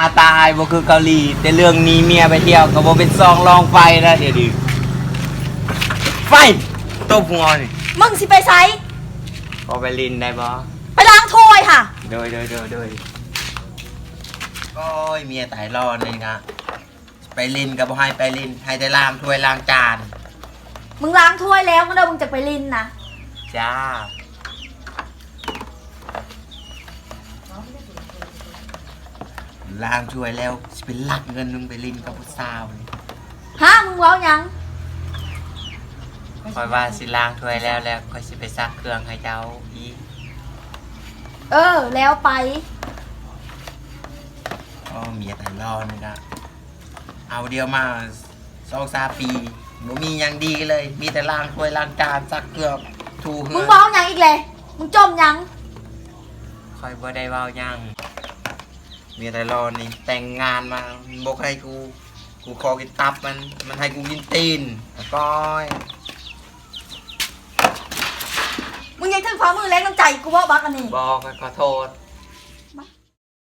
ໜ້າຕາອ້າຍບໍ່ຄືເກົາຫຼີ, ແຕ່ເລື່ອງໜີເມຍໄປທ່ຽວກໍບໍ່ເປັນຊ່ອງລອງໄຟນະດຽວນີ້. ໄຟ! ຕົບຫົວນີ້. ມຶງຊິໄປໃສ? ຂໍໄປຫຼິ້ນໄດ້ບໍ່? ໄປລ້າງຖ້ວຍຫາ. ໂດຍ ໂດຍ ໂດຍ ໂດຍ. ໂອ້ຍ ເມຍຕາຍຫຼໍ່ນີ້ນະ. ໄປຫຼິ້ນກໍບໍ່ໃຫ້ໄປຫຼິ້ນ, ໃຫ້ແຕ່ລ້າງຖ້ວຍລ້າງຈານ. ມຶງລ້າງຖ້ວຍແລ້ວ ມື້ໃດມຶງຈະໄປຫຼິ້ນນະ? ຈ້າ. ລ້າງຖ້ວຍແລ້ວ ຊິໄປລັກເງິນມຶງໄປຫຼິ້ນກັບຜູ້ສາວນີ້. ຮະ? ມຶງເວົ້າຫຍັງ? ຂ້ອຍວ່າຊິລ້າງຖ້ວຍແລ້ວ ແລ້ວຂ້ອຍຊິໄປຊັກເຄື່ອງໃຫ້ເຈົ້າອີກ. ເອີ ແລ້ວໄປ. ອໍ ເມຍໄທລອນນີ້ນະ. ເອົາດຽວມາສອງສາມປີ ບໍ່ມີຫຍັງດີເລີຍ, ມີແຕ່ລ້າງຖ້ວຍລ້າງຈານ ຊັກເຄື່ອງ ຖູເຮືອນ. ມຶງເວົ້າຫຍັງອີກແຫຼະ? ມຶງຈົ່ມຫຍັງ? ຂ້ອຍບໍ່ໄດ້ເວົ້າຫຍັງ. ເມຍໄທລອນນີ້ແຕ່ງງານມາ ມັນບໍ່ໃຫ້ກູ ກູຂໍກິນຕັບມັນ, ມັນໃຫ້ກູກິນຕີນ. ອາກ້ອຍ. ມຶງຍັງຖືກພາມືແລກນ້ຳໃຈກູບໍ່ ບັກອັນນີ້? ບໍ່, ຂ້ອຍຂໍໂທດ.